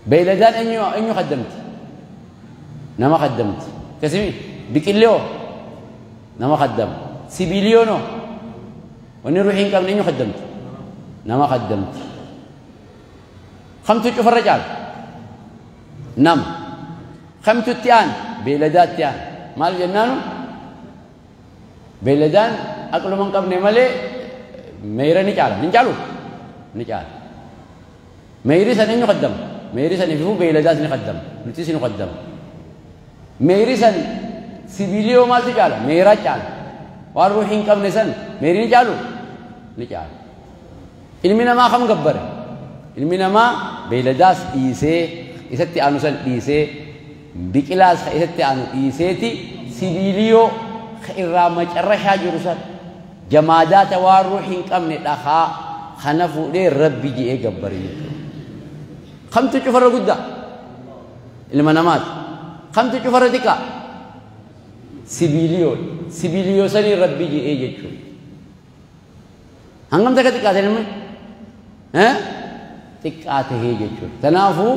Beeyladaan eenyu kaddamti? Nama kaddamti. Akkasimi biqillee nama kaddama. Sibiiliyoonoo wanni ruuxii hin qabne eenyu kaddamti? Nama kaddamti. Kamtu cufarra caala? Nama. Kamtu itti aana? Beeyladaatti aana. Maal jennaanu? Beeyladaan aqluma hin qabne malee meeyra ni caala. Ni caalu? Ni caala. Meeyri san eenyu kaddama? Meeyri san ififuu beeyladaas ni kaddama. Nutis ni kaddama. Meeyri san sibiiliyoo maaltu caala? Meeyraa caala. Waan ruuxii hin qabne san meeyri ni caalu? Ni caala. Ilmi namaa kam gabbare? Ilmi namaa beeyladaas dhiisee isatti aanu san dhiisee biqilaas isatti aanu dhiiseeti sibiiliyoo irraa macarrashaa jiru san jamaadaata waan ruuxii hin qabne dhakaa kana fuudhee rabbi je'ee gabbare jechuudha. Kamtu cufarra guddaa? Ilma namaati. Kamtu cufarra xiqqaa? Sibiiliyoo. Sibiiliyoo sanii rabbi je'ee jechuudha. Hangam takka xiqqaate namni? Xiqqaa tahee jechuudha. Kanaafuu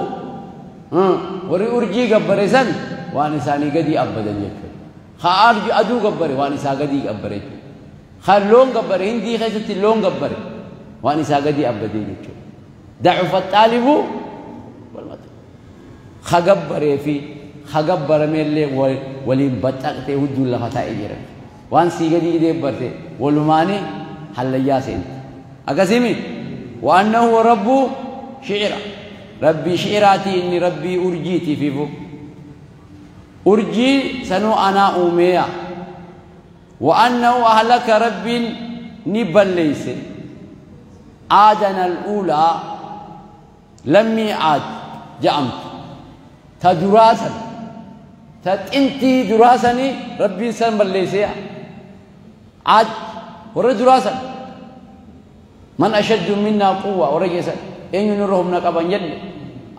warri urjii gabbare san waan isaanii gadi abbadan jechuudha. Haa aduu gabbare waan isaa gadi gabbare jechuudha. Haa loon gabbare hindii keessatti loon gabbare waan isaa gadi abbadee jechuudha. Dacufa xaalibu walmata. Ha gabbaree fi ha gabbarameellee waliin baxxaqtee hudduun lafa taa'ee jira. Waan sii gadi deebbarte walumaanii hallayyaa seente. Akkasimi وأنه رب شعرا ربي شعراتي إني ربي أرجيتي فيفو أرجي سنو أنا أوميا وأنه أهلك ربي نبل ليس عادنا الأولى لم عاد جأمت تدراسا تنتي دراسني ربي سن بل ليس عاد ور دراسا من أشد منا قوة ورجسا إن نرهم نقبا جل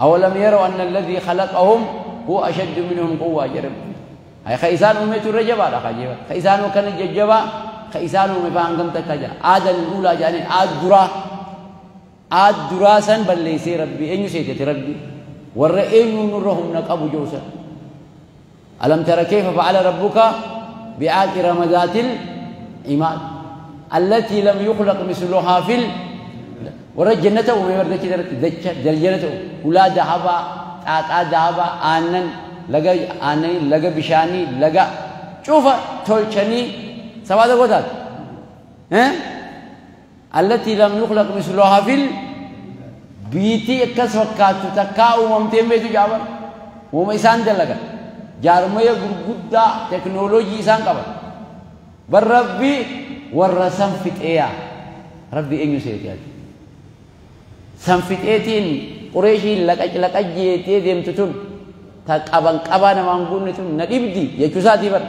أولم يروا أن الذي خلقهم هو أشد منهم قوة جرب هاي خيسان أميت الرجبة لا خجبة خيسان وكان الججبة خيسان أمي كم تكجا عاد الأولى جاني عاد درا عاد دراسا بل ليس ربي إن يسيت ربي ور إن نرهم نقب جوسا ألم ترى كيف فعل ربك بعاد إرم ذات العماد التي لم يخلق مثلها في ورجنته ومردك دلجنته ولا ذهب تعطى ذهب آنن لقى آنن لقى بشاني لقى شوف تولشني سواد قدات ها التي لم يخلق مثلها في بيتي كسر كاتو تكاو ممتين بيتو جابر وما إنسان دلقى جارمية غرغدا تكنولوجي إنسان قبل بربي والرسم فتئة ربي إنيو سيتيات سم فتئتين قريشي لك لك أجيتي ديم تتون تقابن قبان مانغون تون ندبدي يجوساتي بر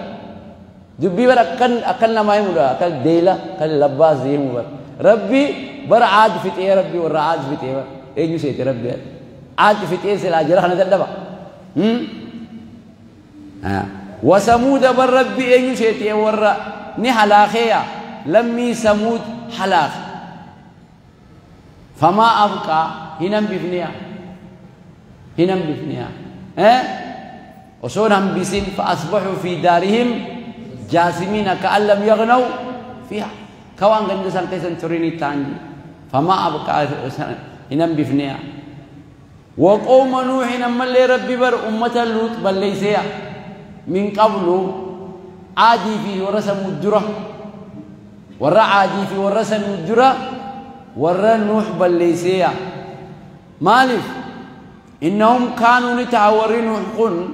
دبي بر أكن أكن ما يمودا أكل ديلا أكل لباس يمو بر ربي بر عاد فتئة ربي ور عاد فتئة بر إنيو سيتي ربي عاد فتئة سلا جرح ندبا وثمود بر ربي إنيو سيتي ور نحلاخيا لمي ثمود حلاخ فما أبقى هنم بفنيا هنم بفنيا وصونهم بسن فأصبحوا في دارهم جاثمين كأن لم يغنوا فيها كوان غندسان قيسان تريني تانجي فما أبقى هنم بفنيا وقوم نوح نما اللي ربي بر أمة لوط بل ليسيا من قبل عادي في ورسم الدرة ورا عادي في ورسم الدرة ورا نوح بل ليسيا مالف إنهم كانوا نتعورين قل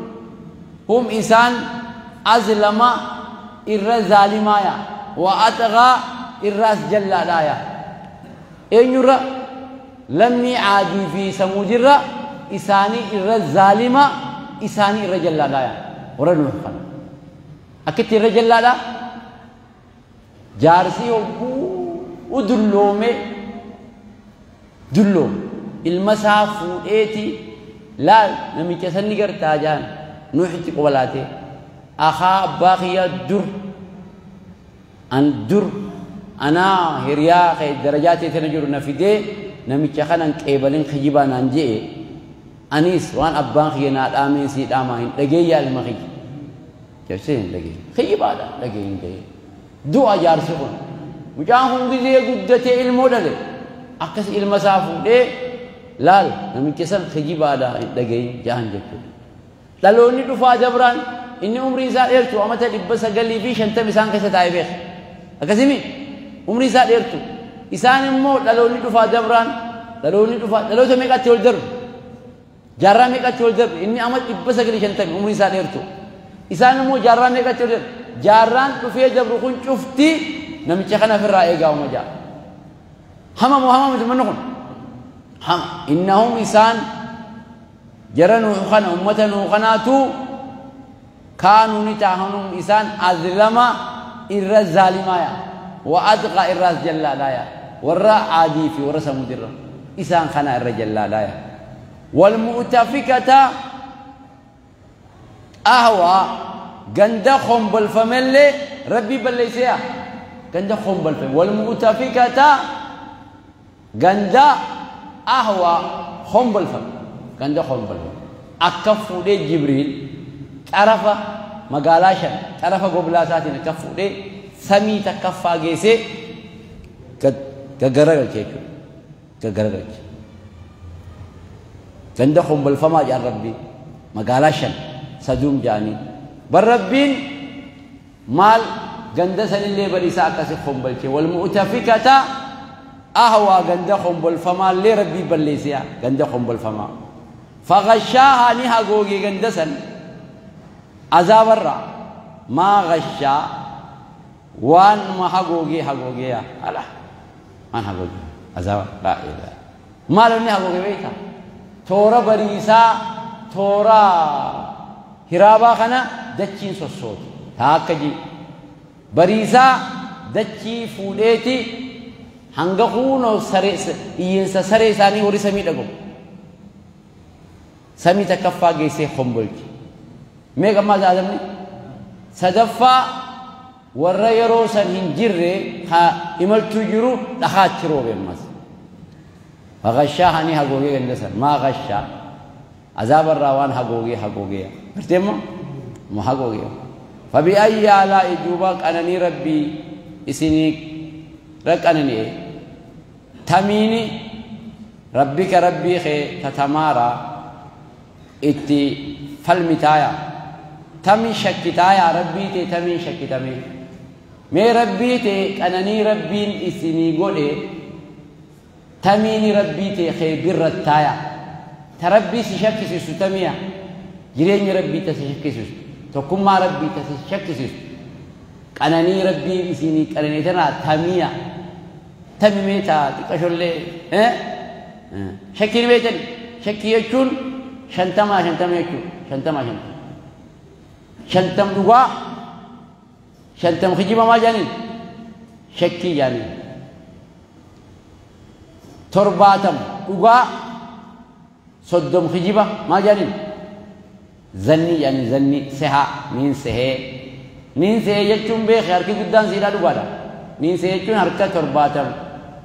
هم إنسان أظلم إر ظالمايا وأطغى الراس جل لايا إن يرى لم عادي في ثمود الرا إساني إر ظالمة إساني إر جل لايا ورا نوح قل أكيد الرجل لا جارسي ودلومي دلوم المسافو ايتي لا نمي كسن نغرتا جان نوحتي قبلاتي اخا باقيه در ان در انا هريا خي درجاتي تنجر نفيدي نمي كخنن قيبلن خجبان انجي Anis waan abbaan kiyya naa dhaameen sii dhaamaa hin dhageeyyaa ilma kiyya. Jabsee hin dhageenye. Kiyyibaadha dhageenye ta'e. Du'a jaarsi kun. Mucaan kun gizee guddatee ilmoo dhale. Akkas ilma isaa fuudhee laal namicha san kiyyibaadha hin dhageenye jahan jechuudha. Dhaloonni dhufaa dabraan inni umrii isaa dheertu amata 950 isaan keessa taa'ee beeka. Akkasimi umrii isaa dheertu. Isaan immoo dhaloonni dhufaa dabraan dhaloonni dhufaa dhaloota meeqatti ol darbu? Jaarraa meeqatti ol darbu? Inni amma 950 umrii isaa dheertu. Isaan immoo jaarraa meeqatti ol darbu? Jaarraan dhufee dabru kun cufti namicha kana ofirraa eegaa uma ja'a. Hama moo hama miti manni kun? Hama. Innahum isaan jara Nuuh kana ummata Nuuh kanaatu kaanuu ni tahanum isaan azlama irra zaalimaa yaa. Wa adqa irraas jallaadhaa yaa. Warra Aadii fi warra Samuud irra isaan kana irra jallaadhaa yaa. Wal mu'tafikata ahwaa ganda kombolfamellee Rabbii balleessee yaa. Ganda kombolfame. Wal mu'tafikata ganda ahwaa kombolfame. Ganda kombolfame. Akka fuudhee Jibriil xarafa magaalaa shan xarafa goblaa isaatiin akka fuudhee samii takkaffaa geessee gaggaragalche jechuudha. Gaggaragalche. Ganda kombolfamaa jedhan Rabbiin magaalaa shan saduum jedhanii. Bar Rabbiin maal ganda sanillee badiisaa akkasi kombolche. Wal mu'tafikata ahwaa ganda kombolfamaallee Rabbii balleessee ganda kombolfamaa. Faghashaahaa ni hagoogee ganda san azaabarraa maa gashaa waan ma hagoogee hagoogee yaa ala waan hagoogee azaaba laa ilaaha maal inni hagoogee beektaa toora bariisaa toora hiraabaa kana dachiin sossootu taa akka ji bariisaa dachii fuudheeti hanga kuunoo saree iyyiinsa saree isaanii horii samii dhagahu samii takkaffaa geessee kombolche. Meeqa ammaa zaadamni? Sadaffaa warra yeroo san hin jirre ha imaltuu jiru dhakaatti roobe ammas. Fagashaa ni hagoogee ganda san maa gashaa azaabarraa waan hagoogee hagoogee gartee immoo ma hagoogee. Fabi'ayyi aalaa'i duuba qananii Rabbii isinii raqqanani'e tamiini rabbika rabbii kee tatamaaraa itti falmitaaya tami shakkitaaya rabbii tee tamiin shakkitame mee rabbii tee qananii rabbiin isinii godhe tamiini rabbii tee kee birrattaaya ta rabbii si shakkisiisu tamiya jireenya rabbii ta si shakkisiisu tokkummaa rabbii ta si shakkisiisu qananii rabbiin isinii qananii tanaa tamiya tami mee taa xiqqashollee shakkiin beektani shakkii jechuun 50-50 jechuudha. 50-50. 50 dhugaa 50 kijiba maal jedhaniin? Shakkii jedhaniin. 70 dhugaa 30 kijiba maal jedhaniin? Zannii jedhaniin zannii sehaa niin sehee. Niin sehee jechuun beeke harki guddaan siidhaa dhugaadha. Niin sehee jechuun harka 70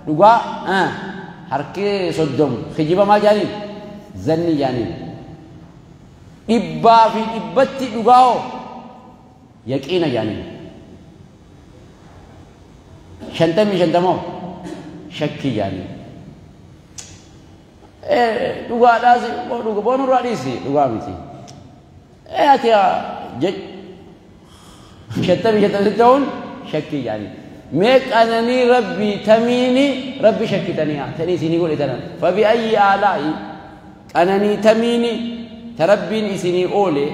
dhugaa harki 30 kijiba maal jedhaniin? Zanni jedhaniin. 100% dhugaa hoo yaqiina jedhaniin. 50-50 hoo shakkii jedhaniin. Dhugaadhaas dhuga boonurraa dhiisi dhugaa miti. Ati 50-50 ta'uun shakkii jedhaniin. Mee qananii Rabbii tamiini Rabbi shakkitanii tanii isinii godhe tanan. Fabi'ayyi aalaa'i qananii tamiini ta Rabbiin isinii oole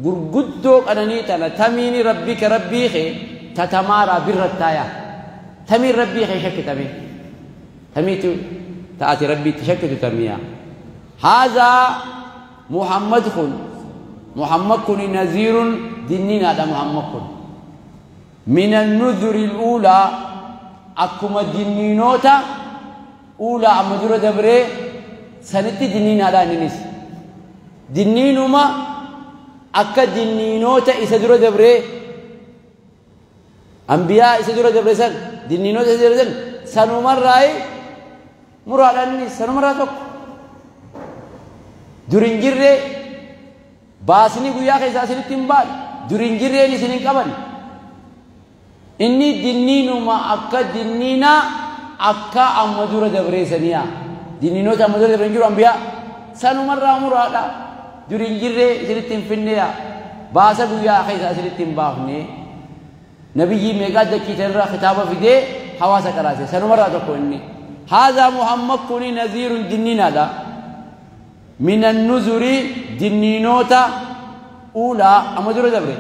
gurguddoo qananii tana tamiini rabbika rabbii kee tatamaaraa birrattaaya. Tamiin rabbii kee shakkitame. Tamiitu ta'ati rabbiitti shakkitu tamiya. Haazaa Muhammad kun Muhammad kun naziirun dinninaadha Muhammad kun. Min an-nudhuri al-uulaa akkuma dinniinoota uulaa amma dura dabree sanitti dinniinaadha inninis. Dinniinuma akka dinniinoota isa dura dabree anbiyaa isa dura dabre san dinniinoota isa dura san sanumarraayi muraadha innis sanumarraa tokko. Dur hin jirree baasni guyyaa keessaa isinitti hin baane. Dur hin jirreen isin hin qaban. Inni dinniinuma akka dinniinaa akka amma dura dabreessaniyaa. Dinniinota amma dura dabreen jiru ambiyaa. Sanumarraa muraadha. Dur hin jirree isinitti hin finneyaa. Baasa guyyaa keessaa isinitti hin baafne. Nabiyyii meeqaa dachiitan irraa kitaaba fidee hawaasa qaraase. Sanumarraa tokko inni. Haadha Muhammad kuni naziirun dinniinaadha. من النذر دنينوتا أولى أما درو دبري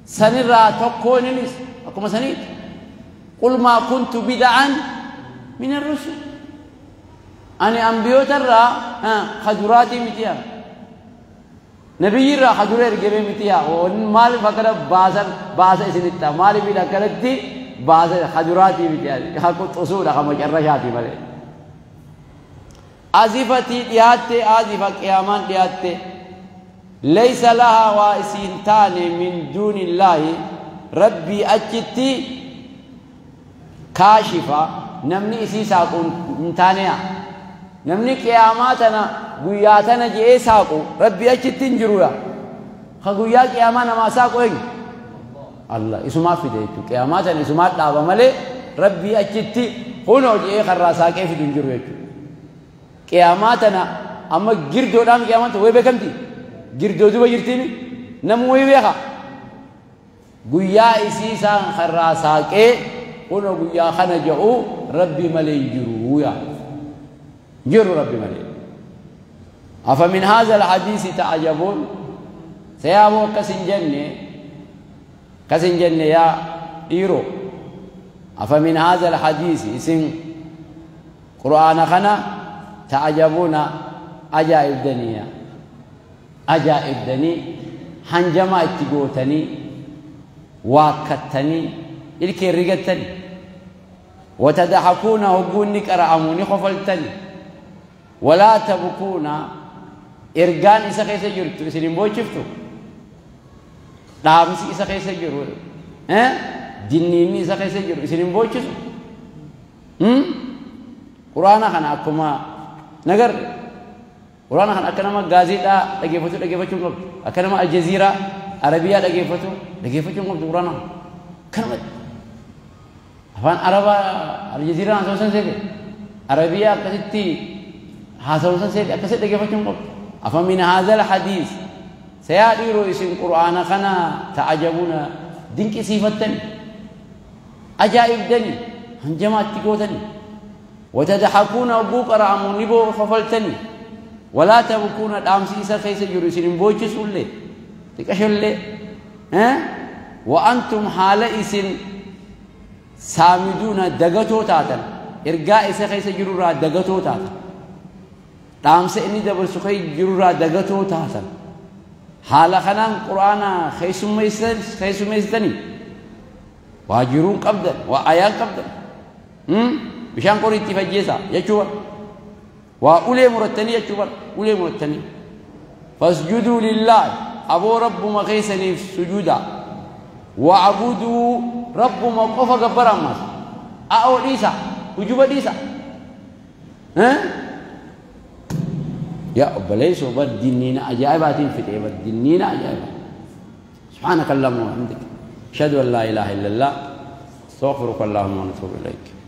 سنرى تكون أكما سنيت قل ما كنت بدعا من الرسل أنا أنبيوت الرا خدراتي متيا نبي الرا خدرة رجبي متيا ومال فكر بازر بازر إسنتا مال بلا كرتي بازر خدراتي متيا هاكو تصور خمج الرجاتي مالي أزفتي دياتي أزفة قيامان دياتي ليس لها واسنتان من دون الله ربي أجتي كاشفة نمني إسي ساقون انتانيا نمني قياماتنا قياتنا جئي ساقو ربي أجتي انجرويا خقويا قيامانا ما ساقو إن الله إسو ما في ديتو قياماتنا إسو ما تلعب مالي ربي أجتي خونو جئي خرا ساقي في دنجرويا قياماتنا أما جردو دام قيامات وي بكمتي جردو دوبا جرتيني نمو وي بيخا قويا إسيسان خراساكي قلو قويا خنجعو ربي ملي جرويا جرو ربي ملي أفمن هذا الحديث تعجبون سيابو كسن جنة كسن جنة يا إيرو أفمن هذا الحديث إسن قرآن خنا تعجبون عجائب دنيا عجائب دني هنجما اتقوتني واكتني الكي رقتني وتضحكون هقوني كرأموني خفلتني ولا تبكون إرقان إسا خيسا جرتو إسلم بوي شفتو دامسي إسا خيسا جرو جنيني إسا خيسا جرو إسلم بوي شفتو قرآن خنا أكما نگر قرآن خنا أكنما غازيتا دغيفتو دغيفتو قبل أكنما الجزيرة عربية دغيفتو دغيفتو قبل قرآن كلمة أفان عربة الجزيرة هاسوسن سيد عربية كستي هاسوسن سيد أكست دغيفتو قبل أفمن هذا الحديث سياديرو اسم قرآن خنا تعجبون دينك صفتني عجائب دني هنجمات تقوتني وتضحكون أبوك راموني بو خفلتني ولا تبكون دامسي إسا خيس جرسين بوجس ولا تكشل ها وأنتم حال إسن سامدون دغتو تاتن إرجاء إسا خيس جرورا دغتو تاتن دامسي إني دبر سخي جرورا دغتو تاتن حال خنان قرآن خيس ميستني واجرون قبدا وآيان قبدا bishaan qorii itti fajjeessa jechuu waa ulee murattanii jechuu bar ulee murattanii fasjuduu lillaahi aboo rabbuma keessaniif sujuuda wa'buduu rabbuma qofa gabbara ammas a'oo dhiisa ujuba dhiisa yaa obboleessoo bar dinniina ajaa'ibaatiin fixee bar dinniina ajaa'iba subhaanaka allahumma wa bihamdika ashhadu an laa ilaaha illallah astaghfiruka allahumma wa atuubu ilayk.